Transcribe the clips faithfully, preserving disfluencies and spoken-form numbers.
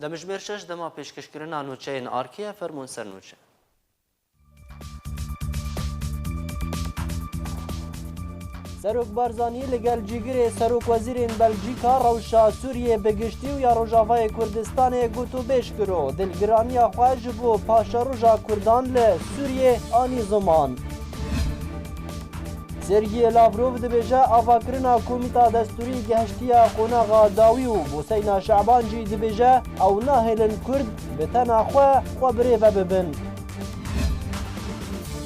Limjmêr şeş dema pêşkêşkirina nûçeyên arkê ye, fermûn ser nûçe. Serok Barzanî li gel cîgirê serokwezîrên Belcîka rewşa Sûriyê bi giştî û ya Rojavayê Kurdistanê gotûbêj kir û dilgiraniya xwe ji bo paşeroja Kurdan li Sûriyê anî ziman. Sergiyê Lavrov dibêje, avakirina komîta destûrî gehiştiye qonaxa dawî û Boseyna Şaban jî dibêje, ew nahêlin Kurd bi tena xwe xwe birêve bibin.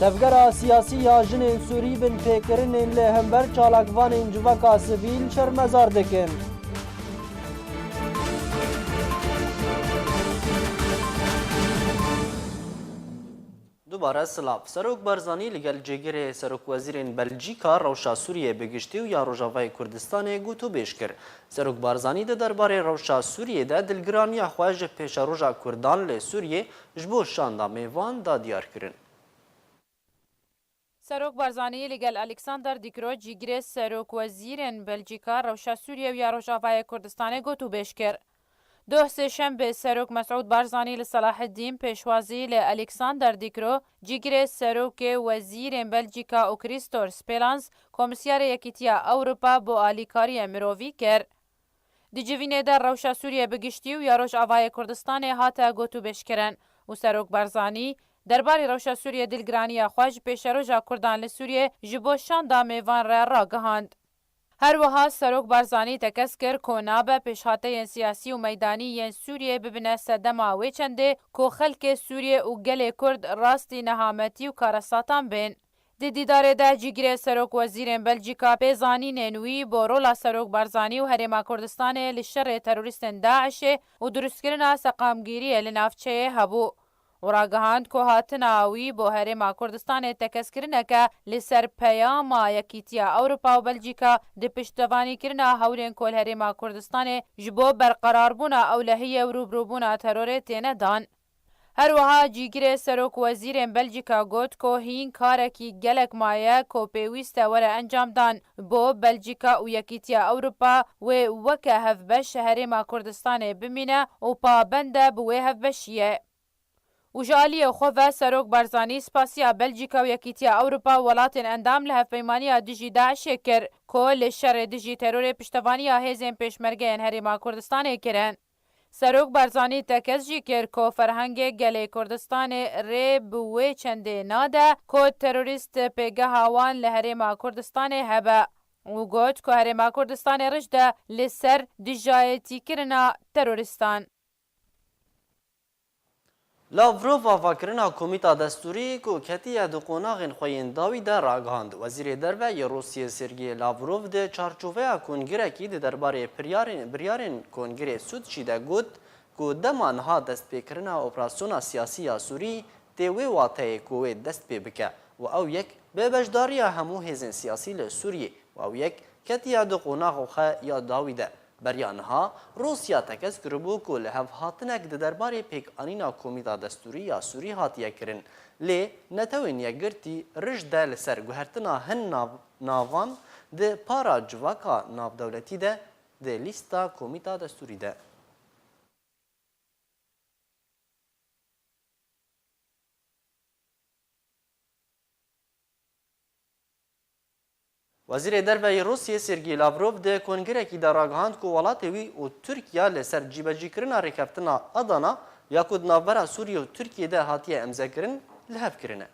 Tevgera siyasî ya jinên Sûrî binpêkirinên li hember çalakvanên civaka sivîl şermezar dikin. Dubare silav. Serok Barzanî li gel cêgirê serokwezîrên Belcîka rewşa Sûriyê bi giştî û ya Rojavayê Kurdistanê gotûbêj kir. Serok Barzanî di derbarê rewşa Sûriyê de dilgiraniya xwe ji pêşeroja Kurdan li Sûriyê ji bo şanda mêvan da diyar kirin. Serok Barzanî li gel Alexander Dikro, cîgirê serokwezîrên Belcîka rewşa Sûriyê û ya Rojavayê Kurdistanê gotûbêj kir. Doh sêşembe Serok Mesûd Barzanî li Selaheddîn pêşwazî li Alexander Dikro, cîgirê serokê wezîrên Belcîka û Christophe Spelans, Komîsyarê Yekîtiya Ewropa bo alîkariyê mirovî kir. Di civînê de rewşa Sûriyê bi giştî û ya Rojavayê Kurdistanê hate gotûbêjkirin û Serok Barzanî derbarê rewşa Sûriyê dilgiraniya xwe ji pêşeroja Kurdan li Sûriyê ji bo şanda mêvan re ragihand. Her wiha Serok Barzanî tekez kir ku nabe pêşhateyên siyasî û meydanî yên Sûriyê bibine sedema wê çendê ku xelkê Sûriyê û gelê Kurd rastî nehametî û karesatan bên. Di dîdarê de cîgirê serok wezîrên Belcîka pêzanînên wî bo rola Serok Barzanî û Herêma Kurdistanê li şerê terorîstên DAIŞê û durustkirina seqamgîriyê li navçeyê hebû û ragihand ku hatina wî bo Herêma Kurdistanê tekezkirineke li ser peyama Yekîtiya Ewropa û Belcîka di piştevanîkirina hewlên ku li Herêma Kurdistanê ji bo berqerarbûna ewlehiyê û rûbirûbûna terorê têne dan. Her wiha cîgirê serok wezîrên Belcîka got ku hîn karekî gelek maye ku pêwîst e were encamdan bo Belcîka û Yekîtiya Ewropa wê weke hevbeş Herêma Kurdistanê bimîne û pabend e bi wê hevbeşiyê. Û ji aliyê xwe ve Serok Barzanî spasiya Belcîka û Yekîtiya Ewropa û welatên endam li hevpeymaniya dijî DAIŞê kir ku li şerê dijî terorê piştevaniya hêzên pêşmergeyên Herêma Kurdistanê kirin. Serok Barzanî tekez jî kir ku ferhengê gelê Kurdistanê rê bi wê çendê nade ku terorîst pêgeha wan li Herêma Kurdistanê hebe û got ku Herêma Kurdistanê rijd e li ser dijayetîkirina terorîstan. Lavrov avakirina komîta destûrî ku ketiye di qonaxên xwe yên dawî de ragihand. Wezîrê Derve yê Rûsiyê Sergey Lavrov di çarçoveya kongirekî di derbarê piryarên, biryarên Kongirê Sûtçî de got ku dema niha destpêkirina operasyona siyasî ya Sûrî tê wê wateyê ku wê dest pê bike û ew yek bi beşdariya hemû hêzên siyasî li Sûriyê û ew yek ketiye di qonaxa xwe ya dawî de. Beriya niha, Rûsya tekez kiribû ku li hevhatinek di derbarê pêkanîna Komîta Destûrî ya Sûrî hatiye kirin, lê Netewên Yekgirtî rijd e li ser guhertina hin nav-, navan di para civaka navdewletî de di lîsta Komîta Destûrî de. Wezîrê Derve yê Rûsiyê Sergey Lavrov di kongirekî de ragihand ku welatê wî û Tirkiye li ser cîbecîkirina rêkeftina Adana ya ku di navbera Sûriyê û Tirkiyê de hatiye îmzekirin, li hev kirine.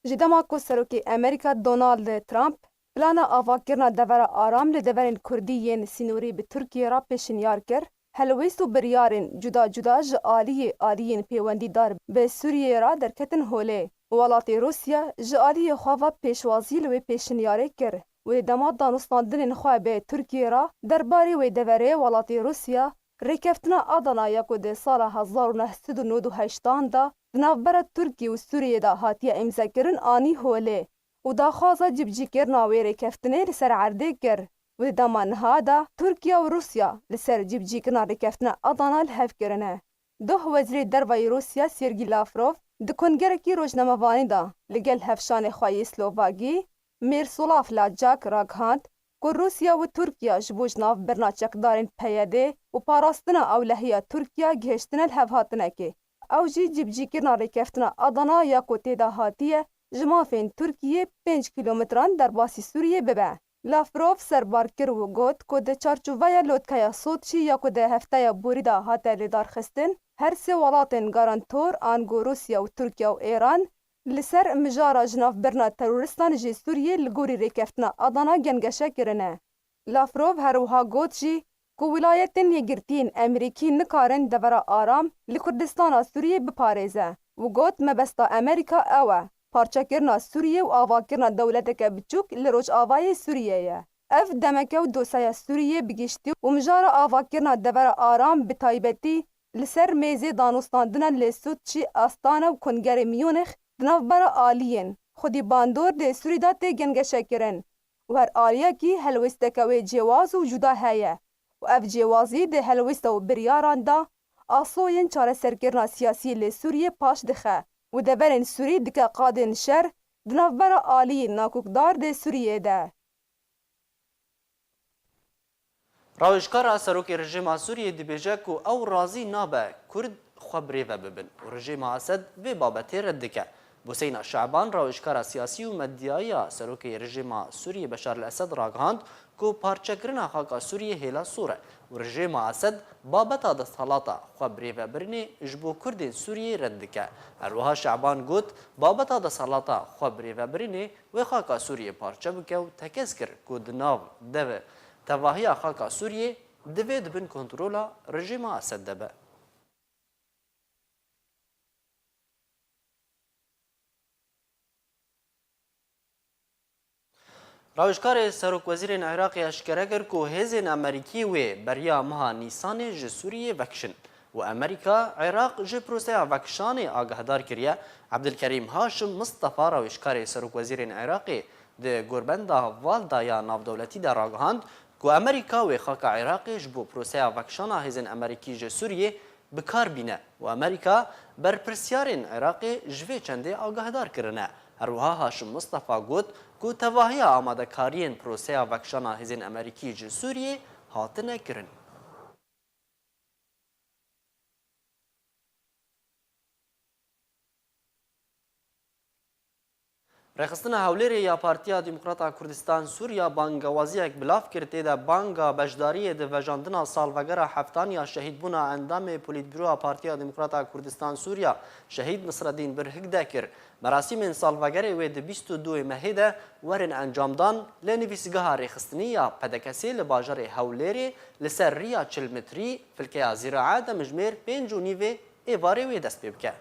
Ji dema ku Serokê Amerîka Donald Trump plana avakirina devera aram li deverên Kurdî yên sînorî bi Tirkiyê re pêşinyar kir, helwêst û biryarên cuda cuda ji aliyê aliyên pêwendîdar bi Sûriyeyê re derketin holê. Welatê Rûsya ji aliyê xwe ve pêşwazî li wê pêşinyarê kir. Wê dema danûstandinên xwe bi Tirkiyê re derbarê wê deverê welatê Rûsya rêkeftina Adana ya ku di sala hezar û neh sed û nod û heştan de di navbera Tirkiye û Sûriyê de hatiye îmzekirin anî holê û daxwaza cîbicîkirina wê rêkeftinê li ser erdê kir. Wê dema niha de Tirkiye û Rûsya li ser cîbicîkirina rêkeftina Adana li hev kirine. Doh Wezîrê Derve yê Rûsya Sergî Lavrov di kongerekî rojnamevanî de li gel hevşanê xwe yê Slovakî Mêrsolav Lajak ragihand ku Rûsya û Tirkiye ji bo jinavbirina çekdarên P Y D û parastina ewlehiya Tirkiye gihiştine li hevhatinekê. Ew jî cîbicîkirina rêkeftina Adana ya ku tê de hatiye ji mafên Tirkiyê pênc kîlometran derbasî Sûriyê bibe. Lavrov serbar kir û got ku di çarçoveya lotkeya Soçî ya ku di hefteya borî de hate lêdarxistin, her sê welatên garantor, ango Rûsya û Tirkiye û Êran, li ser mijara jinavbirina teroristan ji Sûriyê li gorî rêkeftina Adana gengeşe kirine. Lavrov her wiha got jî ku Wilayetên Yekgirtiyên Amerîkî nikarin devera aram li Kurdistana Sûriyê biparêze û got, mebesta Amerîka ew e, parçekirina Sûriyê û avakirina dewleteke biçûk li rojavayê Sûriyê ye. Ev demeke û dosyaya Sûriyê bi giştî û mijara avakirina devera aram bi taybetî li ser mêzê danûstandina li Sûtçî, Astana û Kongerê Miyûnîx di navbera aliyên xwedî bandor dê Sûrî de tê gengeşekirin û her aliyekî helwêsteke wê cêwaz û cuda heye û ev cêwazî di helwêsta û biryaran de asoyên çareserkirina siyasî li Sûriyê paş dixe û deverên Sûrî dike qadên şer di navbera aliyên nakokdar dê Sûriyê de. Rawêjkara serokê rejîma Sûriyê dibêje ku ew razî nabe Kurd xwe birêve bibin û rejîma Esed vê babetê red dike. Buseyna Şaban, rawêjkara siyasî û medyayî ya serokê rejîma Sûriyê Beşar el Esed ragihand ku parçekirina xaka Sûriyê hêla sor e û rejîma Esed babeta desthelata xwe birêvebirinê ji bo Kurdên Sûriyê red dike. Her wiha Şaban got, babeta desthelata xwe birêvebirinê wê xaka Sûriyê parçe bike û tekez kir ku di nav dev tevahiya xaka Sûriyê divê di bin kontrola rejîma Esed de be. Rawêjkarê Serokwezîrên Iraqê eşkere kir ku hêzên Amerîkî wê beriya meha Nîsanê ji Sûriyê vekişin û Amerîka Iraq ji proseya vekişanê agahdar kiriye. Ebdilkerîm Haşim Mistefa, rawêjkarê Serokwezîrên Iraqê, di gorbenda Valda ya navdewletî de ragihand ku Amerîka wê xaka Iraqê ji bo proseya vekişana hêzên Amerîkî ji Sûriyê bi kar bîne û Amerîka berpirsiyarên Iraqê ji vê çendê agahdar kirine. Her wiha Haşim Mistefa got ku tevahiya amadekariyên proseya vekişana hêzên Amerîkî ji Sûriyê hatine kirin. Rêxistina Hewlêrê ya Partiya Demokrata Kurdistan Sûriya bangewaziyek bilav kir, tê de banga beşdariyê di vejandina salvegera heftan ya şehîdbûna endamê Polîtbûroya Partiya Demokrata Kurdistan Sûriya Şehîd Nisreddîn Birhik de kir. Merasîmên salvegerê wê di bîst û duyê mehê de werin encamdan, lê nivîsgeha rêxistinî ya P D K S'ê li bajarê Hewlêrê li ser riya çil metrî, filkeya Zîraa, demijmêr pênc û nîvê êvarê wê dest pê bike.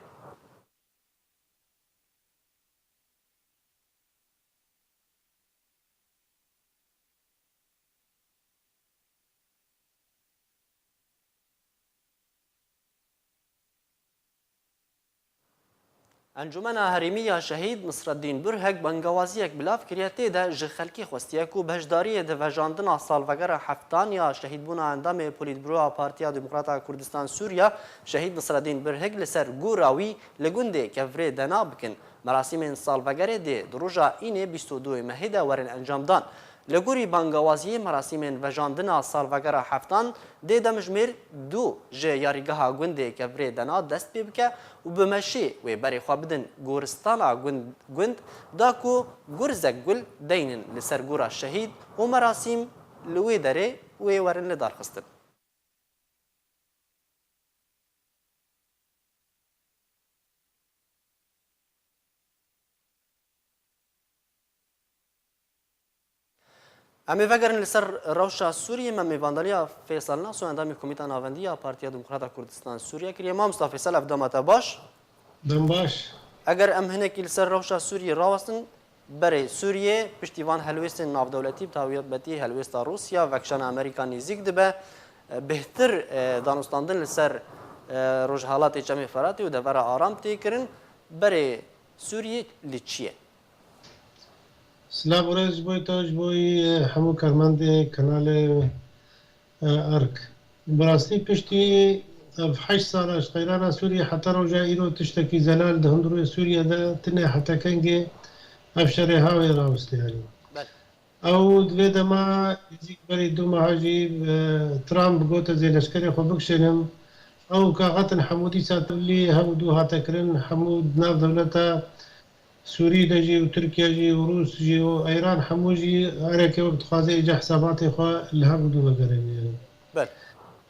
Encûmena Herêmî ya Şehîd Nisreddîn Burhek bangewaziyek bilav kiriye, tê de ji xelkê xwestiye ku beşdariyê di vejandina salvegera heftan ya şehîdbûna endamê Polîtbûroya Partiya Demokrata Kurdistan Sûriya Şehîd Nisreddîn Burhek li ser gora wî li gundê Kevrê Dena bikin. Merasîmên salvegerê dê di roja înê bîst û duyê mehê de werin encamdan. Li gorî bangewaziyê merasîmên vejandina salvegera heftan dê demjimêr du ji yarîgeha gundê Kevrê Dena dest pê bike û bi meşê wê berê xwe bidin goristana gund, gund da ku gurzek gul deynin li ser gora şehîd û merasîm li wê derê wê werin lidarxistin. Em ê vegerin li ser rewşa Sûriyê. Me mêvandariya Feysel Naso, endamê Komîta Navendî ya Partiya Demokrata Kurdistan Sûriye kiriye. Mamosta Feysel, ev dema te baş? Dem baş. Eger em hinekî li ser rewşa Sûriyê rawestin, berê Sûriyê piştî van helwêstên navdewletî, bi taybetî helwêsta Rûsya, vekişana Amerîka nêzîk dibe, bêhtir, e, danûstandin li ser, e, rojhelatê Çemê Feratê û devera aram tê kirin. Berê Sûriyê li çi ye? Silav û rêz ji bo te, ji bo, e, hemû karmendê kanalê, e, Erk. Bi rastî piştî ev heşt sala ji qeyrana Sûriyê heta roja îro tiştekî zelal di hundirê Sûriye de tine heta kengê ev şerê hawê rawestî herî. Belê. Ew di vê dema nêzîk berî du meha jî, e, Trump got, ez ê leşkerê xwe bikişênim. Ew kaxetin hemû dîsa tevlî hev û du hate kirin, hemû di nav dewleta Sûrî de jî û Tirkiye jî û Rûs jî û Îran hemû jî hereke wek dixwaze îca hisabatê xwe li hev û du vegerin. Belê.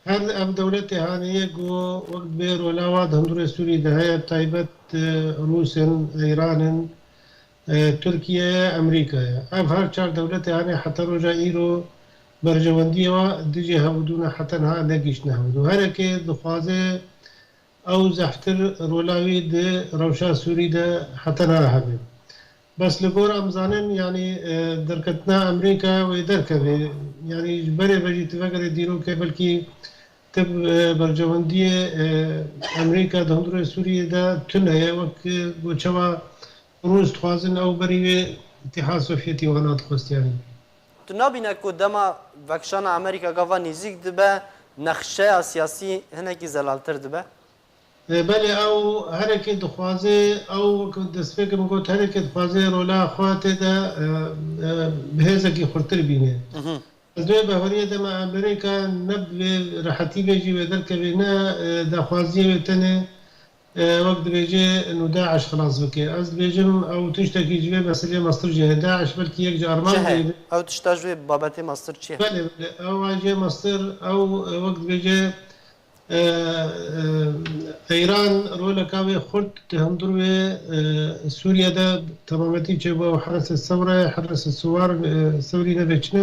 Her ev dewletê hanê ye ku wek dibê rola wa di hundirê Sûrî de heye, bi taybet, e, Rûs in, Îran in, e, Tirkiye ye, Amerîka ye. Ev her çar dewletê hanê heta roja îro berjewendiyê wa dijî hev û du ne, heta niha negihîştine hev û du. Hereke dixwaze ew zehftir rola wî di rewşa Sûrî de heta niha hebe. Bes li gor em zanin, yanî, e, derketina Amerîka wê derkeve. Yanî ji berê ve jî tu vegerê dîrokê belkî tu, e, berjewendiyê, e, Amerîka di hundirê Sûriyê de tune ye, wek, e, ku çawa Rûs dixwazin ew berî wê Îtîha Sovyetî wana dixwest yanî. Tu nabîne ku dema vekişana Amerîka gava nêzîk dibe, nexşeya siyasî hinekî zelaltir dibe? E, belê, ew herekê dixwaze, ew wek destpêkê min got, herekê dixwaze rola xwe tê de, e, e, bi hêzekî xurtir bîne. Mhm. Ez dê baweriyê de me Amerîka ne bi vê rehetî vê jî wê derkevê, ne, e, daxwaziyê wê tenê, e, wek dibêje nû DAIŞ xilas bike. Ez dibêjim ew tiştekî ji vê meselê mestir jî heye. DAIŞ belkî yek ji armanc Çi heye? Ew tişta ji vê babetê mestir çi ye? Belê, belê. Ew a jê mestir, ew, e, wek dibêje, e, e, Îran roleka wê xurt di hundir wê, e, Sûriye de temametî çêbû. Ew Herese Sewre, Herese Suwar, e, Sewrî ne vê çi ne.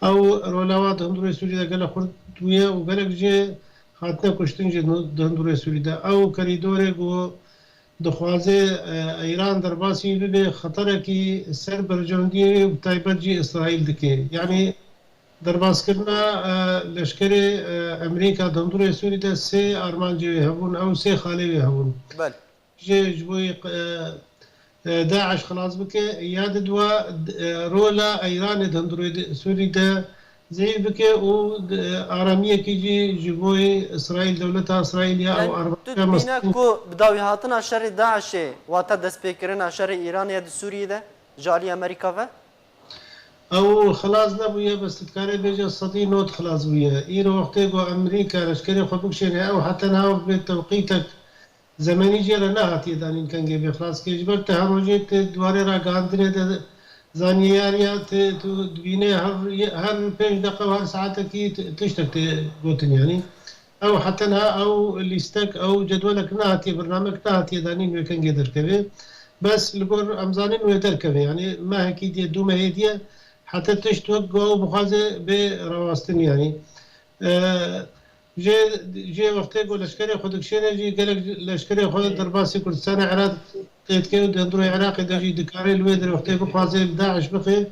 Ew rola wa di hundir wê Sûriye de gelek xurt bûye û gelek jê hatine kuştin jî di hundir wê Sûriye de. Ew kerîdorê ku dixwaze, e, Îran derbasî bibe, xeterekî ser berjewendiyê wê, bi taybet jî Îsraîl dike. Yanî derbaskirina, e, leşkerê, e, Amerîka di hundirê Sûrî de sê armancê wê hebûn, ew sê xalê wê hebûn. Belê. Jê ji bo, e, e, DAIŞ xilas bike, ya di dua, e, rola Îranê di hundirê de, Sûrî de zeyîf bike û, e, aramiyekî jî ji bo Îsraîl, dewleta Îsraîl ya ew. Yani, tu armanca dibîne mestir ku bi dawî hatina şerê DAIŞê, wata destpêkirina şerê Îranê ye di Sûriyê de, ji alî Amerîka ve? Ew xilas nebûye, bes tu dikarê bêje sedî nod xilas bûye. Îro wextê ku Amerîka leşkerê xwe bikişêne, ew heta niha wek bê tewqîtek zemenî jê re nehatiye danîn kengê bê xilaskê. Ji ber te her rojê tu di warê ragihandinê de zanyariya tu, tu dibîne her, her pênc deqe û her saetekî t-, tiştek tê gotin yanî. Ew heta niha ew lîstek, ew cedwelek nehatiye, birnamek nehatiye danîn wê kengê derkeve. Bes li gor em zanin wê derkeve. Yanî mehekî diye, du mehê diye heta tişt wek ku ew bixwaze bê rawastin yanî. E, Jê, jê wextê ku leşkerê xwe dikişêne jî gelek leşkerê xwe derbasî Kurdistanê Iraq tê dike û di hundirê Iraqê de jî dikare li wê derê wextê bixwaze li DAIŞ bixe,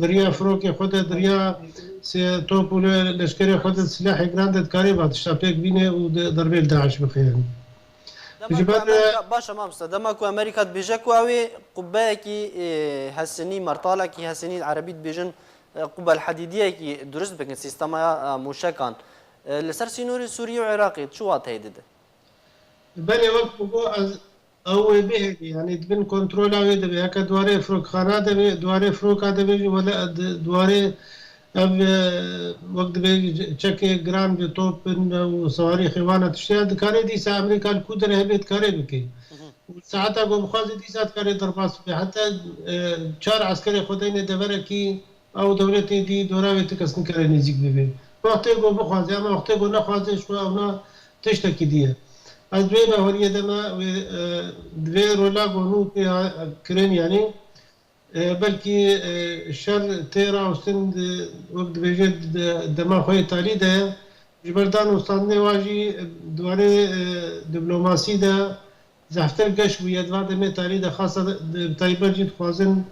di riya firokê xwe de, di riya se-, top û li leşkerê xwe de, silahê giran de dikare va tişta pêk bîne û di, derbê li DAIŞ bixe yanî. Dema Ji ku ber, Amerîka, baş e mamoste, dema ku Amerîka dibêje ku ew ê qubbeyekî, e, hesinî, mertalekî hesinî, erebî dibêjin, e, qubel hedîdiyekî durust bikin, sîstema ya, e, mûşekan. E, li ser sînorê Sûriyê û Iraqê çi wateyê dide? Belê, wek ku got, ez, ew wê bihêlî, yanî di bin kontrola wê de be. Heke di warê firokxana de be, di warê firoka de be jî, wele di, di warê ev, e, wek dibê çekê giran bi top bin û sewarî xêwana tiştê, dikare dîsa Amerîka li ku derê hebe dikare bike. Mhm. Û saeta ku bixwaze dîsa dikare derbas bike. Heta, e, çar eskerê xwe deyne deverekî, ew dewletê dî dora wê ti kes nikare nêzîk bibe. Wextê ku bixwaze, ama wextê ku nexwaze, ji xwe ewna tiştekî dî ye. Ez di wê baweriyê de me wê, e, di vê rola ku nû tê ha-, kirin, yanî, e, belkî, e, şer tê rawestin di, wek dibêje, di dema xwe yê talî de ye. Ji ber danûstandinê wa jî, e, di warê, e, diplomasî de zehftir geş bûye di va demê tarî de, xasa de, bi taybet jî dixwazin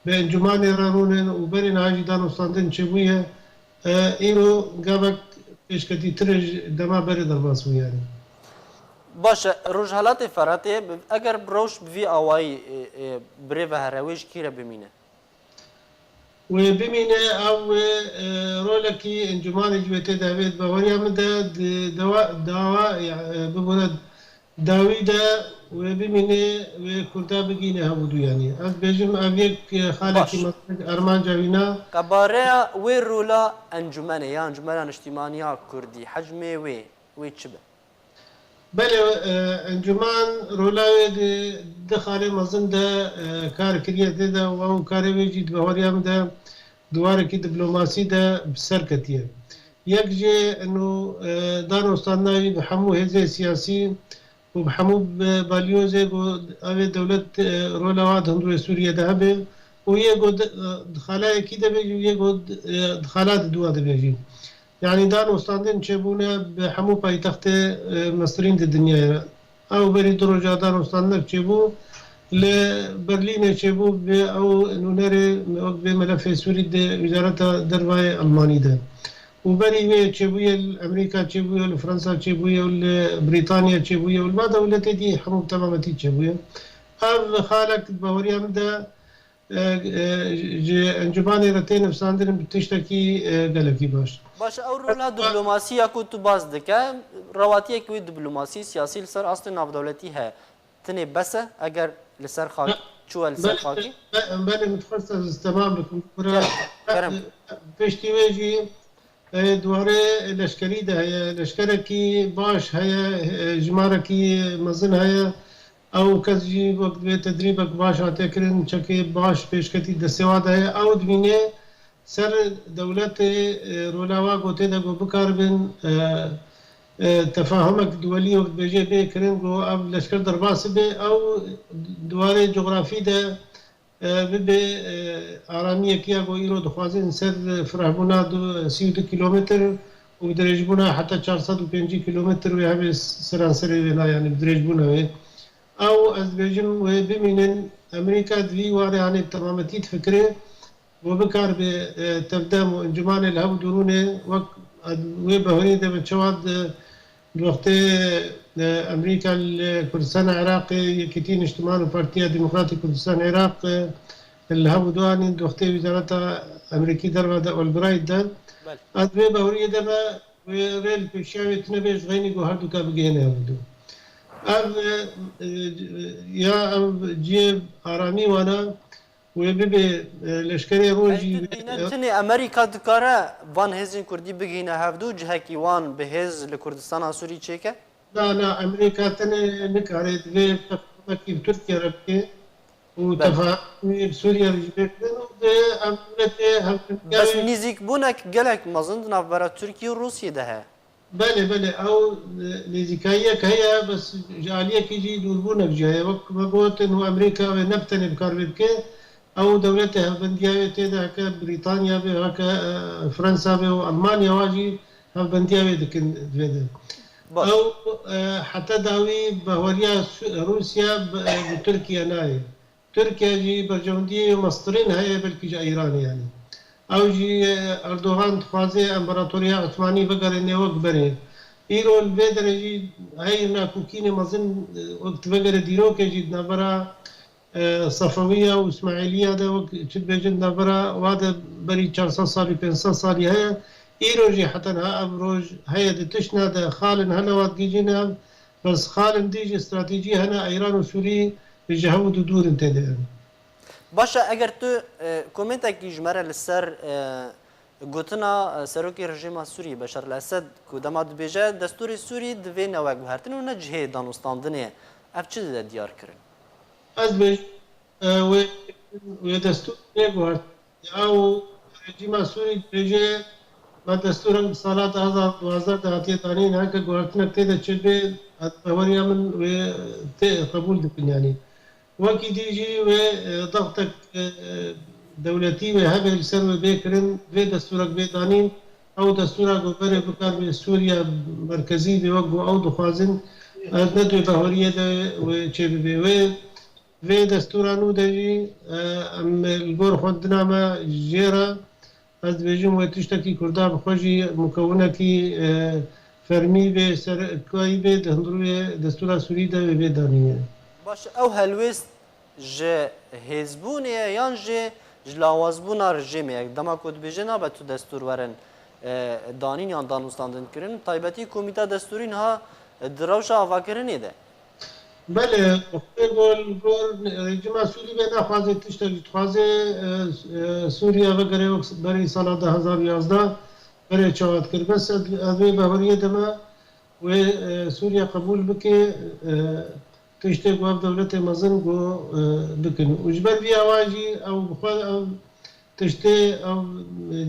bi encûmanê re rûnin û berê niha jî danûstandin çêbûye. E, îro gavek pêşketîtir e ji dema berê derbas bûye. Baş e, Rojhelatê Feratê, eger bi rewş bi vî awayî, e, e, bi rê ve here, wê ji kî re bimîne? Wê bimîne, ew, e, rolekî encûmanê jî wê tê de hebe. Di baweriya min de di dewa, dawa, ya, e, bibûne dawî de wê bimîne, wê Kurda bigîne hevû dû yanî. Ez bêjim ev yek, e, xalekî Baş. mezin armanca wîna. Qebareya wê rola encûmenê ya Encûmena Niştîmaniya Kurdî, hecmê wê, wê çi be? Belê, e, encûman rola wê di, di xalê mezin de, e, kar kiriye tê de û ew karê wê jî di baweriya min de di warekî diplomasî de bi ser ketiye. Yek jê eno, e, danostandina wî bi hemû hêzê siyasî û bi hemû be-, balyozê ku ev ê dewlet, e, rola wa di hundirê Sûriyê de hebe û yê ku di, e, di xala yekî de be jî û yê ku di, e, di xala di dû de be jî. Yanî danostandin çêbûne bi hemû paytextê, e, mestirîn di dinyayê re. Ew berî du roja danostandinek çêbû, li Berlînê çêbû, bi ew nûnerê wek vê melefê Sûrî di Wizareta Dervayê Elmanî de. Û berî wê çêbûye li Emerîka çêbûye, li Fransa çêbûye, li Brîtanya çêbûye û li va dewletê dî hemû bi temametî çêbûye. Ev xalek baweriya min de e, e, ji encûmanê re tê nivîsandin bi tiştekî, e, gelekî baş. Baş, ew rola diplomasî ya ku tu bas dike, rewatiyek wê diplomasî, siyasî li ser astê navdewletî heye. Tinê bes e, eger li ser xak, çûye li ser Belê, xakî? be-, belê, min dixwest ez temam bikim. Bira, Kerem, kerem. Piştî wê jî, e, di warê leşkerî de heye. Leşkerekî baş heye, e, jimarekî mezin heye. Ew kes jî wek divê tedrîbek baş hate kirin, çekê baş pêşketî destê wa de heye. Ew dimîne ser dewletê, e, rola wa ku tê de ku bikaribin, e, e, tefahumek duwelî wek dibêje bê kirin ku ev leşker derbas bibe. Ew di warê cografî de, e, bibe, e, aramiyek ya ku îro dixwazin ser firehbûna du, sî û du kîlometr û bi dirêjbûna heta çar sed û pêncî kîlometr wê hebe seranserê wê na, yanî bi dirêjbûna wê. Ew, ez dibêjim, wê bimînin. Amerîka di vî warê hanê bi temametî difikire, ku bikaribe, e, tevdem û encûmanê li hev dûrûnê wek, e, wê bahorê de bi çawa di, di wextê, e, Amerîka li Kurdistana Iraqê, Yekîtî Niştiman û Partiya Demokratîk Kurdistan Iraq, e, li hev danîn di wextê Wizareta Amerîkî Derve de Albright de. Belê. Ez vê bahoriyê de me wê rê li pêşiya wê tune bê ji xeynî ku herduka bigihêne hevdû. Ev, e, e, ya ev cihê aramî wana wê bibe, e, leşkerê rojî Ey, tu wê, dîne e, tinê Amerîka dikare van hêzên Kurdî bigihîne hevdû, cihekî wan bi hêz li Kurdistana Sûrî çêke? Na, na, Amerîka tenê nikare, divê tefahumekî bi Tirkiye re bike û Belê. tefahumê bi Sûriye re jî bê kirin û divê ev dewletê hevpeyvîna Bes wê nîzîkbûnek gelek mezin di navbera Tirkiye û Rûsiyê de heye. Belê, belê, ew, e, nêzîkayiyek heye, bes ji aliyekî jî dûrbûnek jî heye. Wek me got, û Amerîka wê ne bi tenê bi kar vê bike, ew dewletê hevbendiya wê tê de heke Brîtanya be, heke, e, Fransa be û Elmanya wa jî hevbendiya wê dikin di vê de. Baş. Ew, e, heta dawî bahweriya Su-, Rûsya bi, e, bi Tirkiye nayê. Tirkiye jî berjewendiyê mestirîn heye belkî ji Îranê yanî. Ew jî, e, Erdogan dixwaze Împaratoriya Osmanî vegerêne wek berê. Îro li vê derê jî heyî nakokînê mezin, e, wek tu vegere dîrokê jî di navbera, e, Sefewiya û Îsmaîliya de wek çi dibêjin di navbera wa de berî çar sed salî, pênc sed salî heye. Îro jî heta niha ev roj heye di tiştna de xalin hela wa digihîjin ev. Bes xalên dî jî stratejî hene, Îran û Sûrî ji hev û du dûr in tê de. Baş e, eger tu, e, komentekî ji me re li ser, e, gotina, e, serokê rejîma Sûriyê Beşar el Esed ku dema dibêje destûrê Sûrî divê ne wek guhertin û ne cihê danûstandinê ye, ev çi dide diyar kirin? Ez dibêjim, e, wê, wê destûr nê guhert. Ew rejîma Sûrî dibêje, me destûrek di sala du hazar duwazdeh de hatiye danîn, heke guhertinek tê de çêbe, ez bi heweriya min wê tê qebûl dikin, yanî. Wekî dî jî wê, e, daxtek, e, dewletî wê hebe li ser wê bê kirin, vê destûrek bê danîn, ew destûra ku berê bikaribe Sûriya merkezî bê wek ku ew dixwazin, ez ne di wê bahoriyê de wê çêbibe. Wê Vê destûra nû de jî, e, em li gor xwendina me jê re, ez dibêjim wê tiştekî Kurda bi xwe jî mukewinekî, e, fermî bê, serkayî bê, di hundirê destûra Sûrî de wê bê danîne. Baş, ew helwêst ji hêzbûnê ye yan jî ji lawazbûna rejîmê ye? Dema ku dibêje nabe tu destûr werin, e, danîn yan danûstandin kirin, taybetî Komîta Destûrî niha di rewşa avakirinê de. Belê, xwê gol gor rejîma Sûrî vê naxwaze tiştek jî dixwaze, e, e, Sûriye vegere wek berî sala du hezar û yazdeh berê çawa dikir. Bes ez, ez vê baweriyê de me wê, e, Sûriye qebûl bike, e, tiştê ku ev dewletê mezin ku, e, bikin. Û ji ber vî awa jî ew bi xwe ev tiştê ew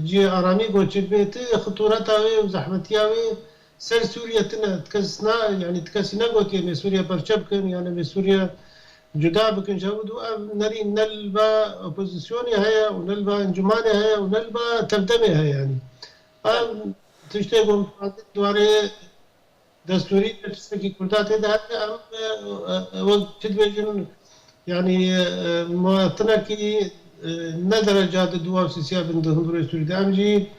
cihê aramî goçik bê, ti xitureta wê û zehmetiya wê ser Sûriye tine, ti kes na, yanî ti kesî negotiye me Sûriye perçe bikin, yanî me Sûriye cuda bikin ji hev û du. Ev nerî ne li ba opozisyonê heye û ne li ba encûmanê heye û ne li ba tevdemê heye yanî. Ev tiştê ku em dixwazin di warê destûrî de tiştekî Kurda tê de hebe, em, e, e, wek çi dibêjin, yanî, e, muwatinekî, e, ne dereca di duwa û sisiya bin di hundirê Sûrî de. Em jî,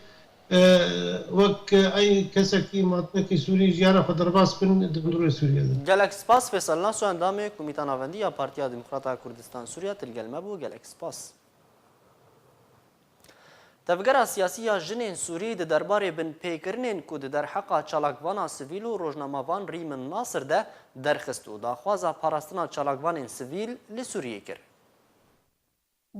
e, wek ey kesekî muwatinekî Sûrî jiyana xwe derbas bin di hundirê Sûriye de. Gelek spas Fêsal Naso, endamê Komîta Navendî ya Partiya Demokrata Kurdistan Sûriye, tu li gel me bû. Gelek spas. Tevgera Siyasî ya Jinên Sûrî di derbarê binpêkirinên ku di derheqa çalakvana sivîl û rojnamevan Rîmin Nasir de derxist û daxwaza parastina çalakvanên sivîl li Sûriyê kir.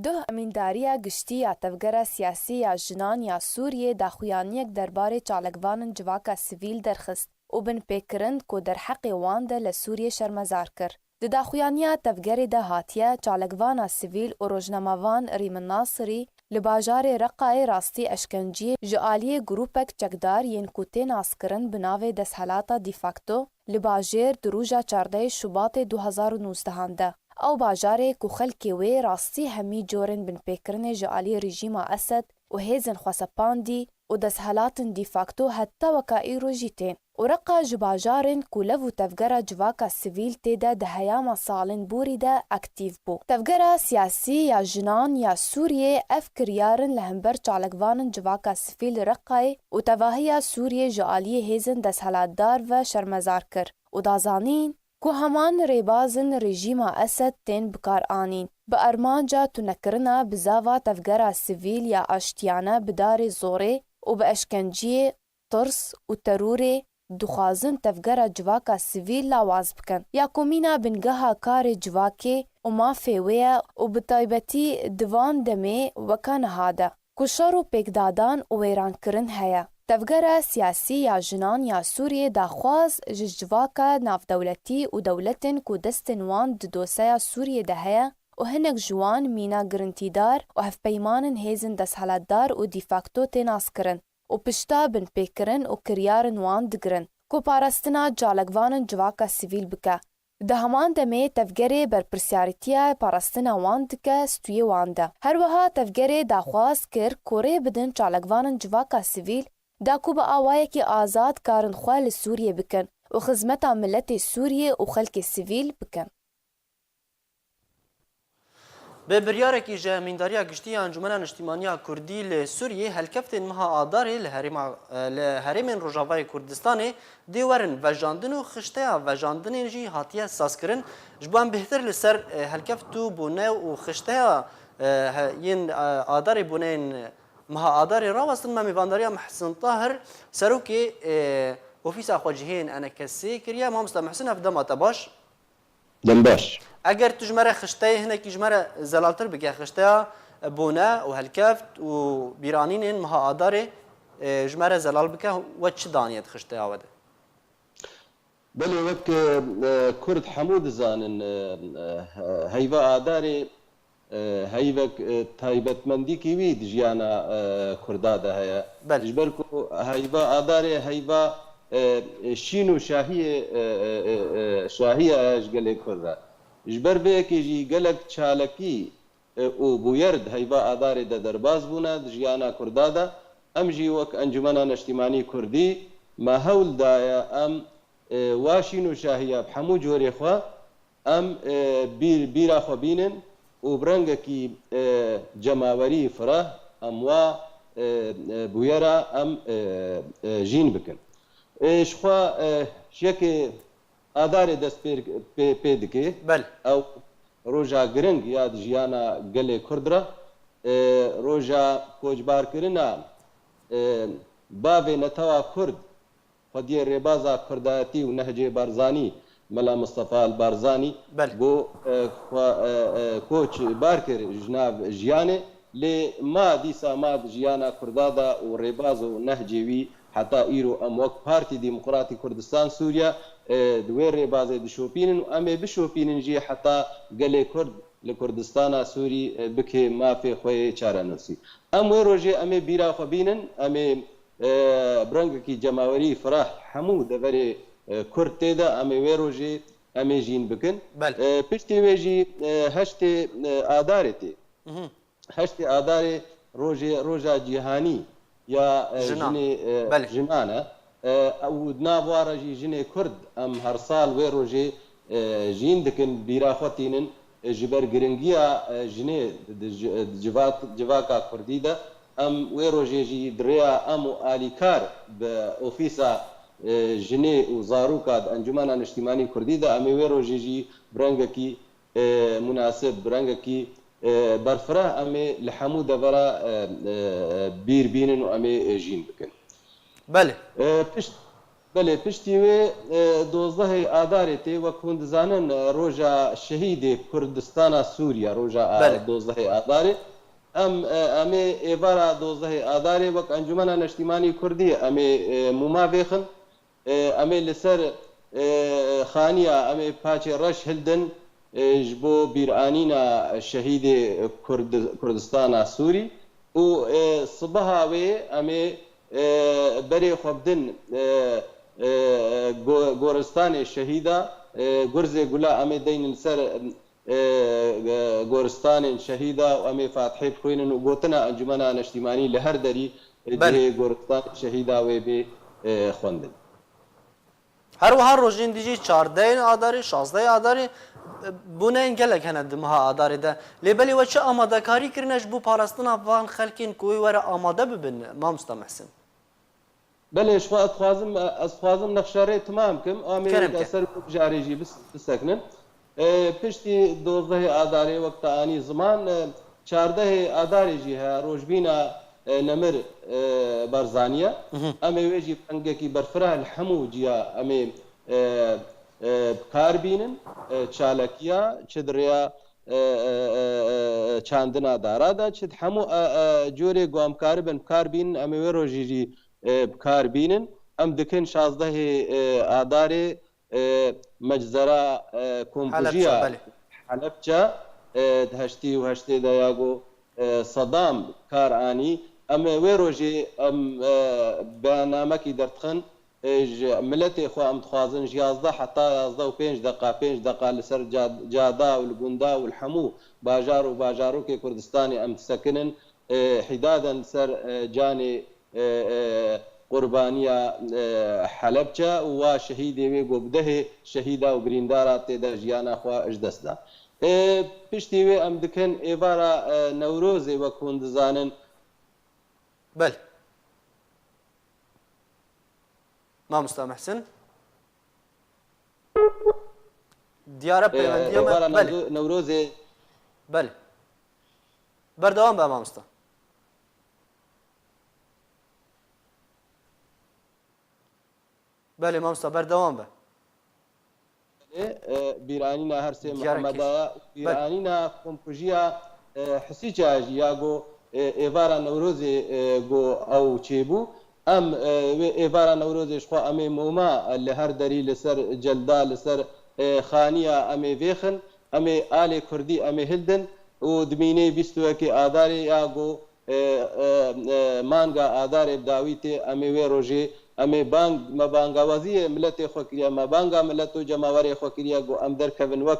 Duh Emîndariya Giştî ya Tevgera Siyasî ya Jinan ya Sûriyê daxuyaniyek derbarê çalakvanên civaka sivîl derxist û binpêkirin ku derheqê wan de li Sûriyê şermezar kir. Di daxuyaniya tevgerê de hatiye çalakvana sivîl û rojnamevan Rîmin Nasirî li bajarê Reqayê rastî eşkenciyê ji aliyê grûpek çekdar yên ku tê naskirin bi navê Desthelata Dîfakto li bajêr di roja çardehê Şubatê du hezar û nozdehan de. Ew bajarê ku xelkê wê rastî hemî corên binpêkirinê ji aliyê rejîma Esed û hêzên xwesepandî û desthilatên dîfakto heta weka îro jî tên. Û Reqa ji bajarên ku lev û tevgera civaka sivîl tê de di heyama salên borî de aktîf bû. Tevgera Siyasî ya Jinan ya Sûriyê ev kiryar in li hember çalakvanên civaka sivîl li Reqayê û tevahiya Sûriyê ji aliyê hêzên desthilatdar ve şermezar kir û da zanîn ku heman rêbazên rejîma Esed tên bikaranîn, bi armanca tunekirina bizava tevgera sivîl ya aştiyane bi darê zorê û bi eşkenciyê, tirs û terorê dixwazin tevgera civaka sivîl lawaz bikin. Ya ku mîna bingeha karê civakê û mafê wê ye û bi taybetî di van demê weke niha de ku şer û pêkdadan û wêrankirin heye. Tevgera siyasî ya jinan ya Sûriyê daxwaz ji civaka navdewletî û dewletên ku destên wan di doseya Sûriyê de heye û hinek ji wan mîna girintîdar û hevpeymanên hêzên desthilatdar û dîfakto tê naskirin û pişta binpêkirin û kiryarên wan digirin ku parastina çalakvanên civaka sivîl bike. Di heman demê tevgerê berpirsiyarîtiya parastina wan dike stûyê wan de. Her wiha tevgerê daxwaz kir ku rê bidin çalakvanên civaka sivîl da ku bi awayekî azad karin xwe li Sûriyê bikin û xizmeta miletê Sûriyê û xelkê sivîl bikin. Bi biryarekî ji Emîndariya Giştî ya Encûmena Niştîmaniya Kurdî li Sûriyê helkeftên meha Adarê li herêma, li herêmên Rojavayê Kurdistanê dê werin vejandin û xişteya vejandinê jî hatiye sazkirin. Ji bo em bêhtir li ser, e, helkeft û bûne û xişteya, e, he-, yên, e, Adarê, bûneyên meha Adarê rawestin, me mêvandariya Mihsin Tahir, serokê, e, Ofîsa Xwecihê yên E N K S'ê kiriye. Mamosta Mihsin, ev dema te baş. Dem baş. Eger tu ji me re xişteyê hinekî ji me re zelaltir bike, xişteya bûne û helkeft û bîranînên meha Adarê, e, ji me re zelal bike, we çi daniye di xişteya we de? Belê, wek, e, Kurd hemû dizanin, e, e, heyva Adarê, e, heyvek, e, taybetmendîkî wî di jiyana, e, Kurda de heye. Belê. Ji ber ku heyva Adarê heyva, e, e, şîn û şahiyê, e, e, e, e, şahiya ye ji gelê Kurd re. Ji ber vê yekê jî gelek çalakî, e, û bûyer di heyva Adarê de derbas bûne di jiyana Kurda de. Em jî wek Encûmena Neştîmanî Kurdî me hewl daye em, e, wa şîn û şahiya bi hemû corê xwe em, e, bîr, bîra xwe bînin û bi rengekî, e, cemawerî fireh em wa, e, e, bûyera em, e, e, jîn bikin. E, ji xwe, e, ji yekê Adarê dest pê, pê, pê dike. Belê. Ew roja giring ya di jiyana gelê Kurd re, e, roja koçbarkirina, e, bavê netewa Kurd, xwediyê rêbaza Kurdayetî û Nehcê Barzanî Mela Mistefa El Barzanî Belê. Got, e, xwe, e, e, koç bar kir ji nav jiyanê, lê ma dîsa ma di jiyana Kurda de û rêbaz û nehcê wî heta îro em wek Partî Demokratî Kurdistan Sûriye, e, di wê rêbazê dişopînin û em ê bişopînin jî heta gelê Kurd li Kurdistana Sûrî, e, bike mafê xwe yê çarenusî. Em wê rojê em ê bîra xwe bînin, em ê, e, bi rengekî cemawerî fireh hemû deverê, e, Kurd tê de, em ê wê rojê em ê jîn bikin. Belê. E, piştî wê jî, e, heştê, e, Adarê tê. Mhm. Heştê Adarê rojê, roja cîhanî ya, e, Jinan. jinê, e, Belê. jinan e. E, û di nav wa re jî jinê Kurd em her sal wê rojê, e, jîn dikin, bîra xwe tînin, e, ji ber giringiya, e, jinê di, di ji-, di civak-, civaka Kurdî de em wê rojê jî di rêya em û alîkar bi ofîsa, e, jinê û zaroka di Encûmena Niştîmanî Kurdî de em ê wê rojê jî bi rengekî e, munasib, bi rengekî, e, berfireh em ê li hemû devera, e, e, bîr bînin û em ê, e, jîn bikin. Belê. E, pişt-, belê, piştî wê, e, dozdehê Adarê tê, wek hûn dizanin, e, roja şehîdê Kurdistana Sûriye, roja a-, Belê. dozdehê Adarê. Em, e, em ê êvara dozdehê Adarê wek Encûmena Neştîmanî Kurdî em ê, e, mûma vêxin. E, em ê li ser, e, xaniya, em ê paçê reş hildin, e, ji bo bîranîna şehîdê Kurd-, Kurdistana Sûrî û, e, sibeha wê em ê, e, berê xwe bidin, e, e, go-, goristanê şehîda, e, gurzê gula em ê deynin li ser, e, e, goristanên şehîda û em ê Fatihê bixwînin û gotina Encûmena Neştîmanî li her derî, e, Belê. cihê goristan şehîda wê bê, e, xwendin. Her wiha rojên dî jî çardehê Adarê, şazdehê Adarê, e, boneyên gelek hene di meha Adarê de. Lê belê we çi amadekarî kirine ji bo parastina van xelkên ku wê were amade bibin, mamosta Mehsin? Belê, ji xwe ez dixwazim, ez dixwazim nexşerê timam kim. Amê Kerem ke. Ser ku bijarê jî bis-, bisekinin. E, piştî dozdehê Adarê wek te anî ziman, e, çardehê Adarê jî he, rojbîna, e, Nemir, e, Barzanî ye. Mhm. Em ê wê jî bi rengekî berfireh li hemû ciya em ê, e, e, bi kar bînin. E, çalekiya çi di rêya, e, e, e, e, çandina dara de, çi di hemû, e, e, corê ku em karibin bi kar bînin, em ê wê rojî jî, e, bi kar bînin. Em dikin şazdehê, e, Adarê, e, meczera, e, komkujiya Helebça, belê. Helebça, e, di heştê û heştê de ya ku, e, Sedam kar anî. Em ê wê rojê em, e, beyannamekî derdixin, e, ji miletê xwe em dixwazin ji yazdeh heta yazdeh û pênc deqa, pênc deqa li ser ca-, cada û li gunda û li hemû bajar û bajarokê Kurdistanê em disekinin, e, hîdaden li ser, e, canê, e, e, qurbaniya, e, Helebçe û wa şehîdê wê ku bi dehê şehîda û birîndara tê de jiyana xwe ji dest da. E, piştî wê em dikin êvara, e, Newrozê, wek hûn dizanin. Belê. Mamosta Mehsin. Diyare E, peyvendiya me. êvara Belê. Newro-, Newrozê. Belê. Berdewam be mamosta. Belê mamosta, berdewam be. E, bîranîna her sê Diyar Mihemeda Ekî. ya, Belê. bîranîna komkujiya, e, Hisîça jî ya ku, e, êvara Newrozê, e, ku ew çêbû. Em, e, wê êvara Newrozê ji xwe em ê moma, e, li her derî li ser celda, li ser, e, xaniya em ê vêxin, em ê alê kurdî em ê hildin û dimînê bîst û yekê Adarê ya ku e, e, e, manga Adarê bi dawî tê, em ê wê rojê, em ê bang, me bangawaziyê miletê xwe kiriye, me banga milet û cemawerê xwe kiriye, ku em derkevin wek,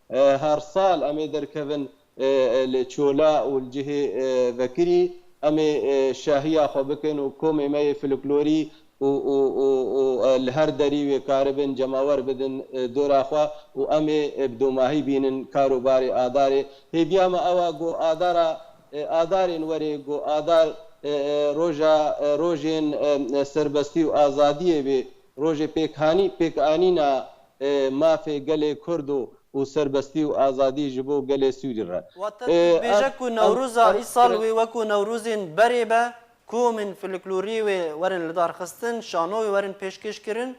e, her sal em ê derkevin, e, e, li çola û li cihê, e, vekirî, em ê, e, şahiya xwe bikin û komê me yê folklorî û, û, û, û, e, li her derî wê karibin cemawer bidin, e, dora xwe û em ê, e, bi domahî bînin kar û barê Adarê. Hêviya me ew e ku Adara, e, Adarên werê ku Adar, e, e, roja, e, rojên, e, e, serbestî û azadiyê bê, rojê pêkhanî-, pêkanîna, e, mafê gelê Kurd û, û serbestî û azadî ji bo gelê Sûrî re. Wate tu E, dibêje em, ku em, Newroza em, îsal wê wekû Newrozên berê be, komên folklorî wê werin lidarxistin, şano wê werin pêşkêş kirin?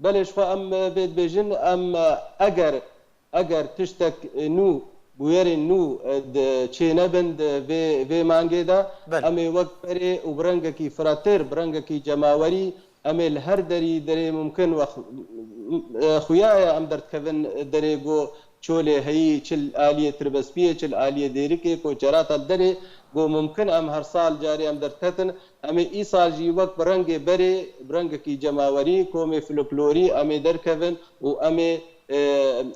Belê, ji xwe em, e, vê dibêjin, em, e, eger, eger tiştek, e, nû, bûyerên nû, e, di, çênebin di vê, vê mangê de, Belê. Em ê wek berê û bi rengekî firetir, bi rengekî cemawerî, em ê li her derî derê mumkin wext, e, xuya ye em derdikevin derê ku çolê heyî, çi li aliyê tirbespiyê, çi li aliyê dêrikê, ku cerata li derê, ku mumkin em her sal carê em derdiketin. Em ê îsal jî wek bi rengê berê, bi rengekî cemawerî, komê folklorî em ê derkevin û em ê, e,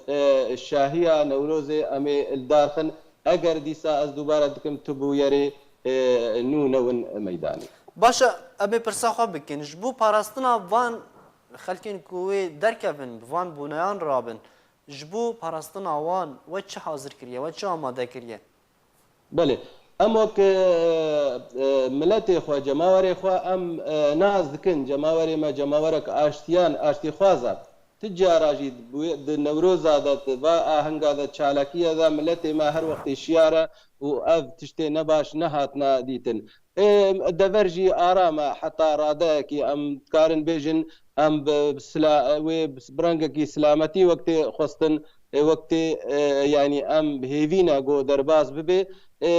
e, şahiya Newrozê em ê li dar xin. Eger dîsa ez dubare dikim tu bûyerê, e, nû newin meydanê. Baş e, em ê pirsa xwe bikin. Ji bo parastina van xelkên ku wê derkevin, bi van boneyan rabin, ji bo parastina wan we çi hazir kiriye, we çi amade kiriye? Belê. Em wek, e, e, miletê xwe, cemawerê xwe em, e, nas dikin. Cemawerê me cemawerek aştiyan, aştîxwaz e. Ti cara jî di, di Newroza de, di va ahenga de, çalakiya de miletê me her wextê şiyar e û ev tiştê nebaş nehatine dîtin. Ê, dever jî aram e, heta radeyekî em dikarin bêjin, em bi sila-, wê bi rengekî silametî wek tê xwestin, ê, wek tê, e, yanî em bi hêvî ne ku derbas bibe. Ê,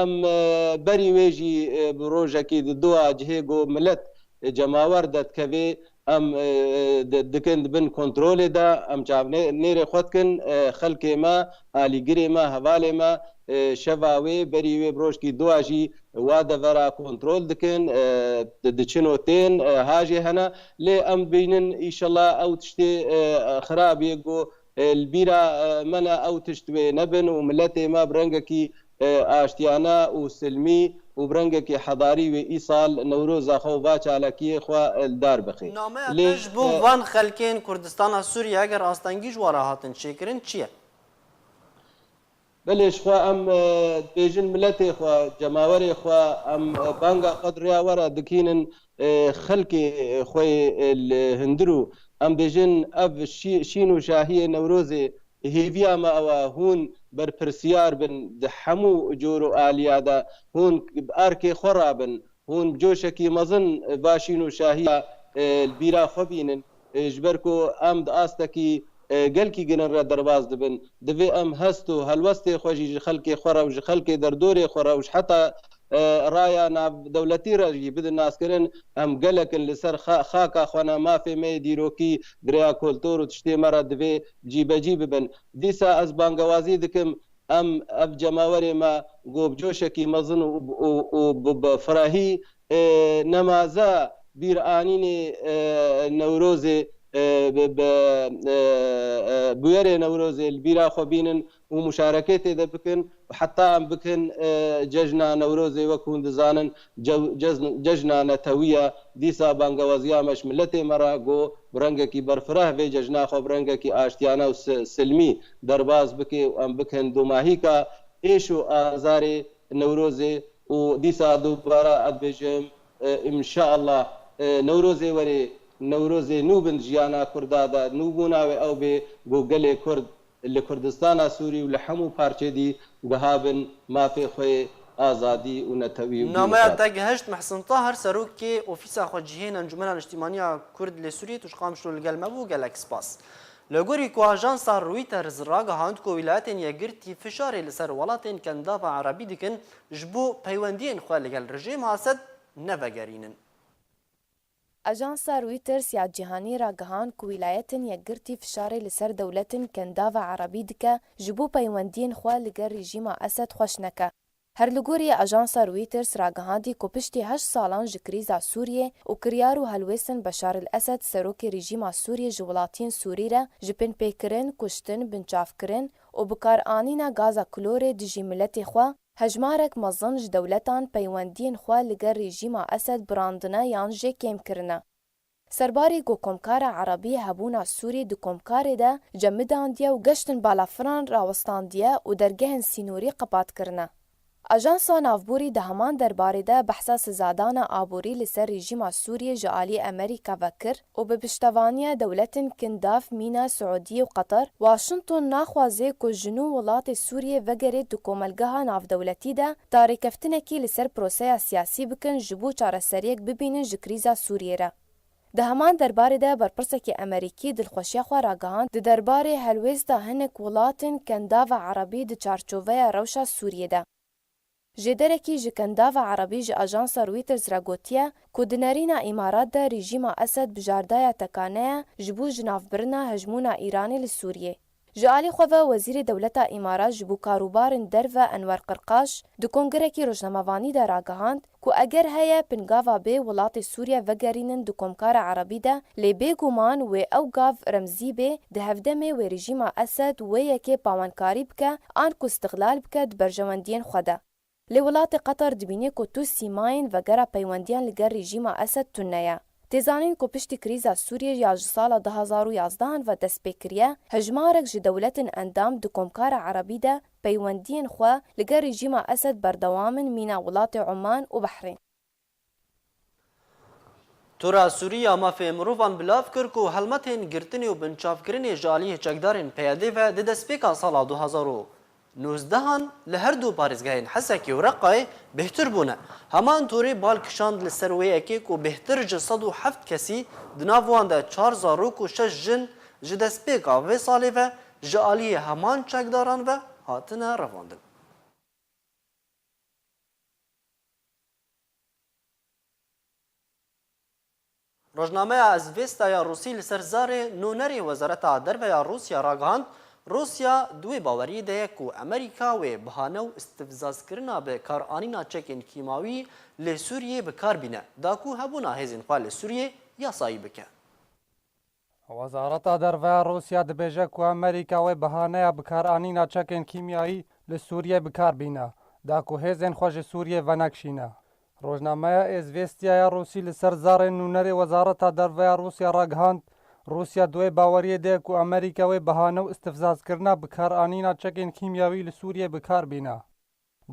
em, e, berî wê jî, e, bi rojekî di dua cihê ku milet, e, cemawer derdikeve, em, e, e, di-, dikin di bin kontrolê de, em çavnê-, nêrê xwe dikin, e, xelkê me, alîgirê me, hevalê me, e, şeva wê, berî wê bi rojkî dua jî wa devera kontrol dikin, e, di-, diçin û tên, e, ha jê hene. Lê em dibînin, îşellah ew tiştê, e, xirab yê ku, e, li bîra, e, me ne, ew tişt wê nebin û miletê me bi rengekî, e, aştiyane û silmî û bi rengekî hedarî wê îsal Newroza xwe û va çalakiyê xwe, e, li dar bixe. Nameya Lê, te ji bo e, van xelkên Kurdistana Sûriyê eger astengî ji we re hatin çêkirin çi ye? Belê, ji xwe em, e, dibêjin miletê xwe, cemawerê xwe, em, e, banga xwe di rêya we re dikînin, e, xelkê xwe yê, e, li hundir û em dibêjin ev şî-, şîn û şahiyê Newrozê hêviya me ew e, hûn berpirsiyar bin di hemû cor û aliya de, hûn bi arkê xwe rabin. Hûn bi coşekî mezin va şîn û şahiya, e, li bîra xwe bînin. E, ji ber ku em di astekî, e, gelkî girin re derbas dibin. Divê em hest û helwestê xwe jî ji xelkê xwe re û ji xelkê derdorê xwe re û ji heta, e, raya navdewletî re jî bidin naskirin. Em gelek in li ser xa-, xaka xwe ne, mafê me yê dîrokî, girêya kultur û tiştê me re divê cîbecî bibin. Dîsa ez bangewazî dikim, em ev cemawerê me ku bi coşekî mezin û, û, û bi, bi firehî, e, nemaza bîranînê, e, Newrozê, e, bi, bi, e, e, bûyerê Newrozê li bîra xwe bînin û muşarekê tê de bikin û heta em bikin, e, cejna Newrozê, wek hûn dizanin, cew-, cezn-, cejna netewî ye. Dîsa bangewaziya me ji miletê me re ku bi rengekî berfireh vê cejna xwe bi rengekî aştiyane û si-, silmî derbas bike û em bikin domahîka êş û azarê Newrozê û dîsa dubara ez dibêjim, e, înşeallah, e, Newrozê werê, Newrozê nû bin jiyana Kurda de, nûbûna wê ew bê ku gelê Kurd li Kurdistana Sûrî û li hemû parçê dî guha bin mafê xwe yê azadî û netewî û Nameya demokrat. Te gihişt Mehsin Tahir, serokê Ofîsa Xwecihên Encûmena Niştîmaniya Kurd li Sûriyê, tu ji Qamişlo li gel me bû, gelek spas. Li gorî ku ajansa Reuters ragihand ku Wîlayetên Yekgirtî fişarê li ser welatên Kendava Erebî dikin, ji bo peywendiyên xwe li gel rejîma Esed nevegerînin. Ajansa Reuters ya cîhanî ragihand ku Wîlayetên Yekgirtî fişarê li ser dewletên Kendava Erebî dike, ji bo peywendiyên xwe li gel rejîma Esed xweş neke. Her li gorî ajansa Reuters ragihandî ku piştî heşt salan ji krîza Sûriyê û kiryar û helwêstin Beşar el Esed serokê rejîma Sûriyê ji welatiyên Sûrî re ji binpêkirin, kuştin, binçavkirin û bikaranîna gaza klorê dijî miletê xwe, hejmarek mezin ji dewletan peywendiyên xwe li gel rejîma Esed birandine yan jê kêm kirine. Serbarî ku Komkara Erebî hebûna Sûrî di Komkarê de cemidandiye û geştin balafiran rawestandiye û dergehên sînorî qepat kirine. Ajansa Navborî di heman derbarê de behsa sizadana aborî li ser rejîma Sûriyê ji alî Amerîka ve kir û bi piştevaniya dewletên Kindav, Mîna, Siûdiyê û Qeter, Washington naxwaze ku ji nû welatê Sûriyê vegerê di komelgeha navdewletî de tarêkeftinekî li ser proseya siyasî bikin ji bo çareseriyek bibînin ji krîza Sûriyê re. Di heman derbarê de berpirsekî Amerîkî dilxweşiya xwe ragihand di derbarê helwêsta hinek welatên Kendava Erebî di çarçoveya rewşa Sûriyê de. Jêderekî ji Kendava Erebî ji ajansa Reuters re gotiye ku di nerîna Îmarat de rejîma Esed bijardaya tekane ye ji bo jinavbirina hejmûna Îranê li Sûriyê. Ji alî xwe ve Wezîrê Dewleta Îmarat ji bo Karûbarên Derve Enwer Qirqaş di kongirekî rojnamevanî de ragihand ku eger heye pingava bê welatê Sûriye vegerînin di Komkara Erebî de, lê bêguman wê ew gav remzî bê, di hevdemê wê rejîma Esed wê yekê pawenkarî bike an ku îstixlal bike di berjewendiyên xwe de. Lê welatê Qatar dibîne ku tu sîmayên vegera peywendiyan li gel rejîma Esed tune ye. Tê zanîn ku piştî krîza Sûriyê ya ji sala du hazar û yazdehan ve dest pê kiriye, hejmarek ji dewletên endam di Komkara Erebî de peywendiyên xwe li gel rejîma Esed berdewam in mîna welatê Oman û Behrên. Tora Sûrî ya Mafê Mirovan bilav kir ku helmetên girtinê û binçavkirinê ji aliyê çekdarên P Y D ve di destpêka sala du hazar û nozdehan li her du parêzgehên Hesekê û Reqayê bêhtir bûne. Heman torê bal kişand li ser wê yekê ku bêhtir ji sed û heft kesî, di nav wan de çar zarok û şeş jin, ji destpêka vê salê ve ji aliyê heman çekdaran ve hatine revandin. Rojnameya Izvêsta ya Rûsî li ser zarê nûnerê Wezareta Derve ya Rûsya ragihand, Rûsya di wê baweriyê de ye ku Amerîka wê bahane û istifzazkirina bi kar anîna çekên kîmawî li Sûriyê bi kar bîne, da ku hebûna hêzên xwe li Sûriyê yasayî bike. Wezareta Derve ya Rûsya dibêje ku Amerîka wê bahaneya bikaranîna çekên kîmyayî li Sûriyê bi kar bîne, da ku hêzên xwe ji Sûriyê venekşîne. Rojnameya Êzvêstiya ya Rûsî li ser zarê nûnerê Wezareta Derve ya Rûsya ragihand, Rûsya di wê baweriyê de ye ku Amerîka wê bahane û istifzazkirina bikaranîna çekên kîmyawî li Sûriyê bi kar bîne,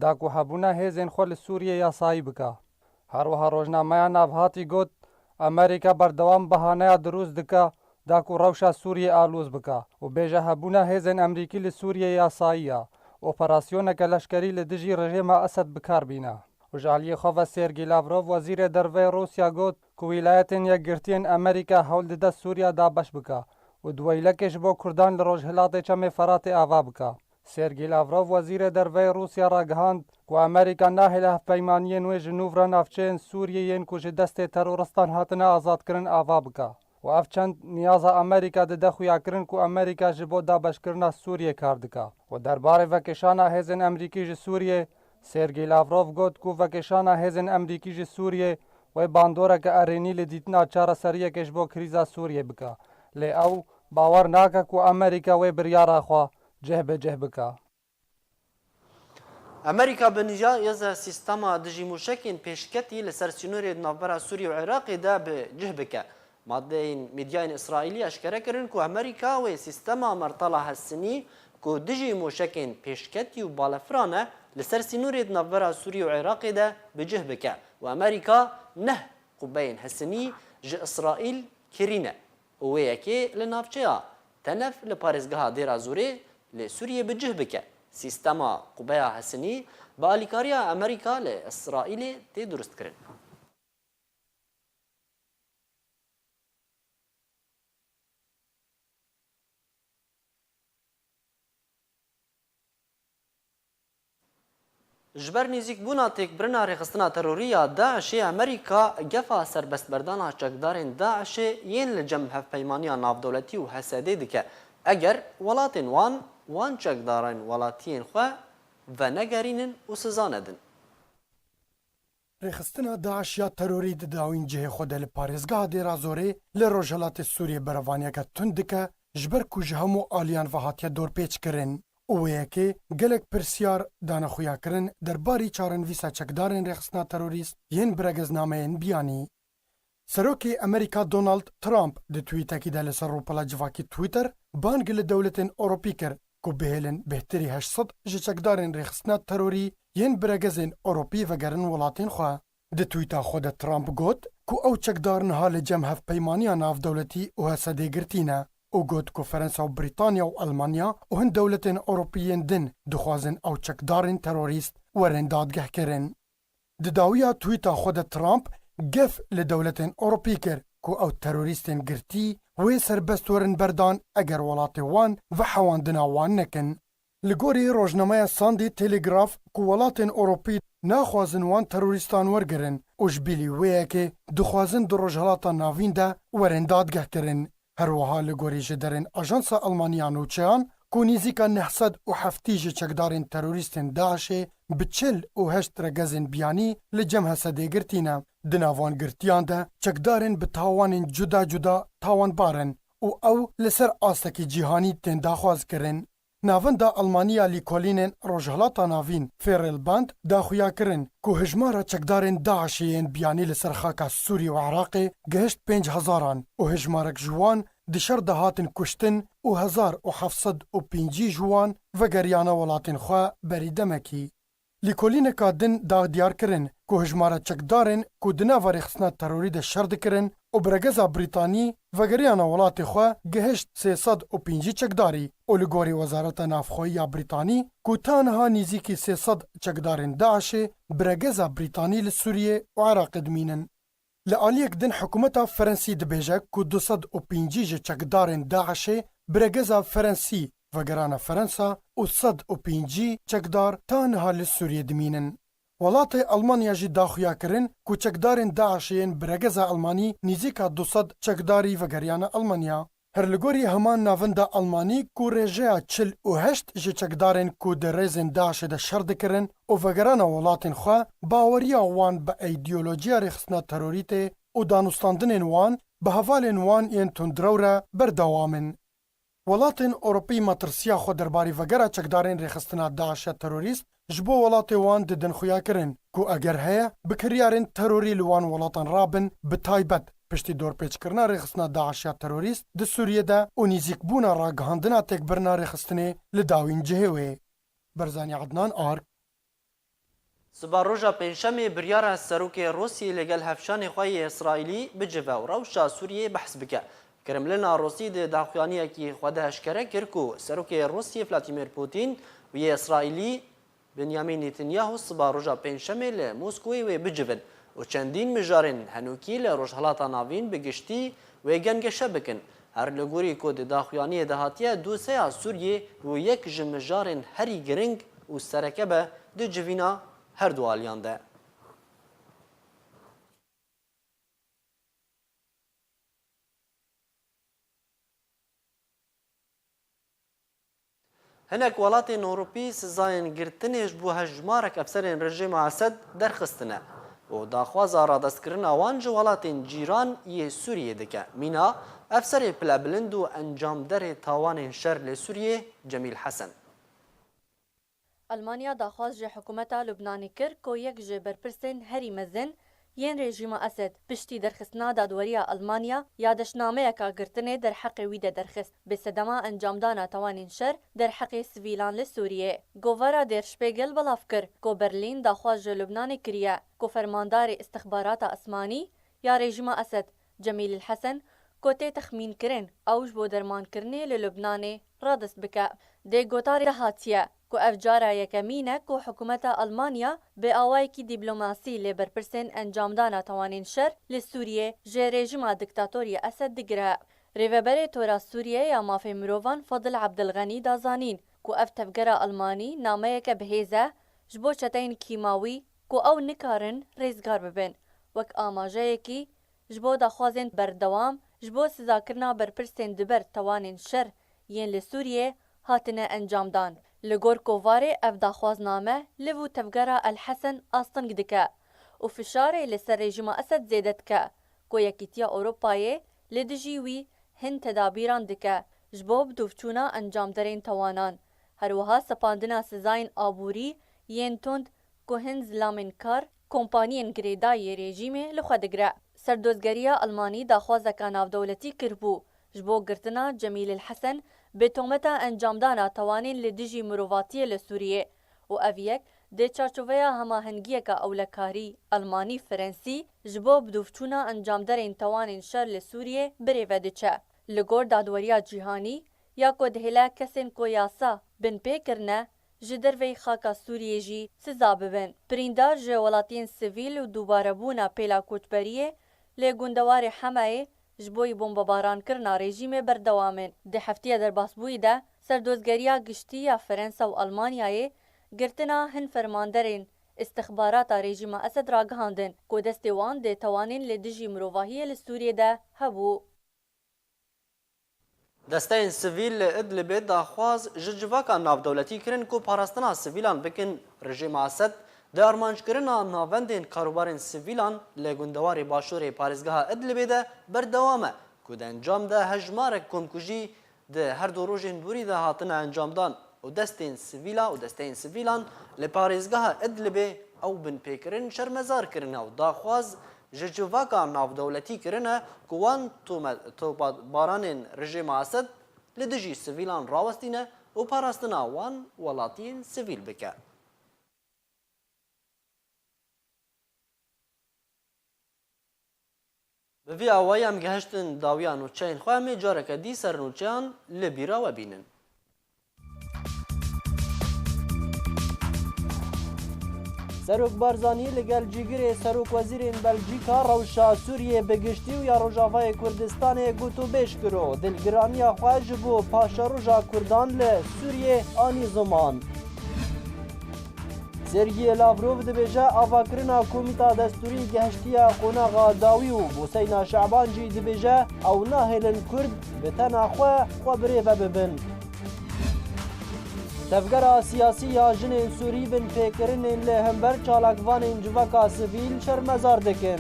da ku hebûna hêzên xwe li Sûriyê yasayî bike. Her wiha rojnameya navhatî got, Amerîka berdewam bahaneya dirûst dike, da ku rewşa Sûriyê alûz bike û bêje hebûna hêzên Amerîkî li Sûriyê yasayî ye, operasyoneke leşkerî li dijî rejîma Esed bi kar bîne. Û ji aliyê xwe ve Sergî Lavrov, Wezîrê Derve yê Rûsya got ku Wîlayetên Yekgirtî yên Amerîka hewl dide Sûriya dabeş bike û diweylekê ji bo Kurdan li Rojhilatê Çemê Feratê ava bike. Sergî Lavrov, Wezîrê Derve yê Rûsya ragihand ku Amerîka nahêle hevpeymaniyên wê ji nû re navçeyên Sûriyê yên ku ji destê teroristan hatine azadkirin ava bike û ev çend niyaza Amerîka dide xuyakirin ku Amerîka ji bo dabeşkirina Sûriyê kar dike. Û derbarê vekişana hêzên Amerîkî ji Sûriyê, Sergî Lavrov got ku vekişana hêzên Amerîkî ji Sûriyê wê bandoreke erênî li dîtina çareseriyekê ji bo krîza Sûriyê bike. Lê ew bawer nake ku Amerîka wê biryara xwe cih bi cih bike. Amerîka bi niyazê sîstema dijî mûşekên pêşketî li ser sînorê di navbera Sûriyê û Iraqê de bi cih bike. Madeyên medyayên Îsraîlî eşkere kirin ku Amerîka wê sîstema mertala hesinî ku dijî mûşekên pêşketî û balefiran e li ser sînorê di navbera Sûriyê û Iraqê de bi cih bike û Amerîka neh qubeyên hesinî ji Îsraîl kirîne û wê yekê li navçeya Tenef li parêzgeha Dêra Zorê li Sûriyê bi cih bike. Sîstema qubeya hesinî bi alîkariya Amerîka li Îsraîlê tê durustkirin. Ji ber nêzîkbûna têkbirina rêxistina terorî ya DAIŞê, Amerîka gefa serbestberdana çekdarên DAIŞê yên li cem Hevpeymaniya Navdewletî û HSDê dike, eger welatên wan, wan çekdarên welatiyên xwe venegerînin û siza nedin. Rêxistina DAIŞ ya terorî di dawîn cihê xwe de li parêzgeha Dêra Zorê li rojhilatê Sûriyê berevaniyeke tund dike, ji ber ku ji hemû aliyan ve hatiye dorpêçkirin û wê yekê gelek pirsyar dane xuyakirin derbarî çarenivîsa çekdarên rêxistina terorîst yên biregeznameyên biyanî. Serokê Amerîka Donald Trump di twîtekî de li ser rûpela civakî Twitter bang li dewletên Ewropî kir ku bihêlin bêhtirî heşt sed ji çekdarên rêxistina terorî yên biregezên Ewropî vegerin welatên xwe. Di twîta xwe de Trump got ku ew çekdar niha li cem Hevpeymaniya Navdewletî û HSDê girtî ne û got ku Ferensa û Brîtanya û Elmanya û hin dewletên Ewropî yên din dixwazin ew çekdarên terorîst werin dadgehkirin. Di dawiya twîta xwe de Trump gef li dewletên Ewropî kir ku ew terorîstên girtî wê serbest werin berdan eger welatê wan vehewandina wan nekin. Li gorî rojnameya Sunday Telegraph ku welatên Ewropî naxwazin wan terorîstan wergirin û ji bilî wê yekê dixwazin di Rojhilata Navîn de werin dadgehkirin. Her wiha li gorî ji derên Ajansa Almaniya Nûçeyan ku nîzîka neh sed û heftî ji çekdarên terorîstên DAIŞê bi çil û heşt regezên biyanî li cem Hesedê girtî ne. Di nav van girtiyan de çekdarên bi tawanên cuda cuda tawanbar in û ew li ser astekî cîhanî tên daxwazkirin. Navenda Almaniya Lîkolînên Rojhilata Navîn, Fehrenbund, daxuya kirin ku hijmara çekdarên DAIŞê yên biyanî li ser xaka Sûrî û Iraqê gihişt pênc hezaran û hijmarek ji wan di şer de hatin kuştin û hezar û heft sed û pêncî ji wan vegeriyane welatên xwe berî demekî. Lîkolîneka din da diyar kirin ku hijmara çekdarên ku di nava rêxistina terorî de şer dikirin û bi regeza Brîtanî vegeriyana welatê xwe gihişt sê sed û pêncî çekdarî û li gorî Wezareta Navxweyî ya Brîtanî ku ta niha nîzîkî sê sed çekdarên DAIŞê bi regeza Brîtanî li Sûriyê û Iraqê dimînin. Li aliyek din hikûmeta Ferensî dibêje ku du sed û pêncî ji çekdarên DAIŞê bi regeza Ferensî vegerana Ferensa û sed û pêncî çekdar ta niha li Sûriyê dimînin. Welatê Almanya jî daxuya kirin ku çekdarên DAIŞê yên bi regeza Almanî nîzîka du sed çekdarî vegeriyane Almanya. Her li gorî heman navenda Almanî ku rêjeya çil û heşt ji çekdarên ku di rêzên DAIŞê de şer dikirin û vegerana welatên xwe, baweriya wan bi îdeolojiya rêxistina terorî tê û danûstandinên wan bi hevalên wan yên tundrew re berdewam in. Welatên Ewropî matirsiya xwe derbarî vegera çekdarên rêxistina DAIŞ ya terorîst ji bo welatê wan didin xuyakirin ku eger heye bi kiryarên terorî li wan welatan rabin, bi taybet piştî dorpêçkirina rêxistina DAIŞ ya terorîst di Sûriyê de û nîzîkbûna ragihandina têkbirina rêxistinê li dawîn cihê wê. Berzanî Ednan, Ark. Siba roja Pêncşemê biryara serokê Rûsî li gel hevşanê xwe yê Îsraîlî bicive û rewşa Sûriyê behs bike. Kremlina Rûsî di daxuyaniyekî xwe de eşkere kir ku serokê Rûsî Vladimir Putin û yê Îsraîlî Benyamin Netanyahu siba roja Pêncşemê li Moskowê wê bicivin û çendîn mijarên henokî li Rojhilata Navîn bi giştî wê gengeşe bikin. Her li gorî ku di daxuyaniyê de hatiye, dosyeya Sûriyê bû yek ji mijarên herî giring û sereke be di civîna her du aliyan de. Hinek welatên Ewropî sizayên girtinê ji bo hejmarek efserên rejîma Esed derxistine û daxwaza radestkirina wan ji welatên cîran yê Sûriyê dike. Mîna, efserê pilebilind û encamderê tawanên şer li Sûriyê Cemîl Hesen. Almanya daxwaz ji hikûmeta Lubnanê kir ku yek ji berpirsên herî mezin yên rejîma Esed piştî derxistina dadweriya Almanya ya deşnameyeka girtinê derheqê wî de derxist, bi sedema encamdana tawanên şer derheqê sivîlan li Sûriyê. Govara Der Spiegel belav kir ku Berlîn daxwaz ji Lubnanê kiriye ku fermandarê istixbarata asmanî ya rejîma Esed Cemîl El Hesen ku tê texmînkirin ew ji bo dermankirinê li Lubnanê radest bike. Di gotarê de hatiye ku ev cara yekemîn e ku hikûmeta Almanya bi awayekî dîplomasî lê berpirsên encamdana tawanên şer li Sûriyê ji rejîma diktator ya Esed digire. Rêveberê Tora Sûriyê ya Mafê Mirovan Fadil Abdilxenî da zanîn ku ev tevgera Almanî nameyeke bi hêz e ji bo çeteyên kîmawî ku ew nikarin rêzgar bibin, wek amajeyekî ji bo daxwazên berdewam ji bo sizakirina berpirsên di ber tawanên şer yên li Sûriyê hatine encamdan. Li gor Kovarê ev daxwazname li vû tevgera El Hesen asteng dike û fişarê li ser rejîma Esed zêde dike ku Yekîtiya Ewropayê li dijî wî hin tedabîran dike ji bo bidûvçûna encamderên tawanan. Her wiha sepandina sizayên aborî yên tund ku hin zilamên kar, kompaniyên girêdayî yê rejîmê li xwe digire. Serdozgeriya Almanî daxwazeka navdewletî kiribû ji bo girtina Cemîl El Hesen bi tometa encamdana tawanên li dijî mirovatiyê li Sûriyê û ev yek di çarçoveya hemahengiyeka ewlekarî Almanî-Ferensî ji bo bidûvçûna encamderên tawanên şer li Sûriyê birêve diçe. Li gor dadweriya cîhanî ya ku dihêle kesên ku yasa binpê kirine, ji derveyî xaka Sûriyê jî siza bibin. Birîndar ji welatiyên sivîl û dubarebûna pêla koçberiyê li gundewarê Hemayê Ji bo yî bombebarankirina rejîmê berdewam in. Di heftiya derbasbûyî de, serdozgeriya giştî ya Ferensa û Almanyayê girtina hin fermanderên îstixbarata rejîma Esed ragihandin ku destê wan di tawanên li dijî mirovahiyê li Sûriyê de hebû. Desteyên sivîl li Idlibê daxwaz ji civaka navdewletî kirin ku parastina sivîlan bikin. Rejîma Esed di armanckirina navendên karûbarên sivîlan li gundewarê başûrê parêzgeha Idlibê de berdewam e ku di encam de hejmarek komkujî di her du rojên borî de hatine encamdan û destên sivîla û desteyên sivîlan li parêzgeha Idlibê ew binpêkirin şermezar kirine û daxwaz ji civaka navdewletî kirine ku wan tome-, topabaranên rejîma Esed li dijî sivîlan rawestîne û parastina wan welatiyên sivîl bike. Bi vî awayî em gehiştin dawiya nûçeyên xwe, em ê careke dî ser nûçeyan li bîra we bînin. Serok Barzanî li gel cîgirê serokwezîrên Belcîka rewşa Sûriyê bi giştî û ya Rojavayê Kurdistanê gotûbêj kiro, dilgiraniya xwe ji bo paşeroja Kurdan li Sûriyê anî ziman. Sergiyê Lavrov dibêje avakirina Komîta Destûrî gehiştiye qonaxa dawî û Boseyna Şaban jî dibêje ew nahêlin Kurd bi tena xwe xwe birêve bibin. Tevgera siyasî ya jinên Sûrî binpêkirinên li hember çalakvanên civaka sivîl şermezar dikin.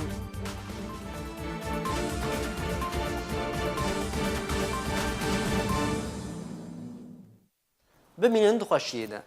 Bimînin di xweşiyê de.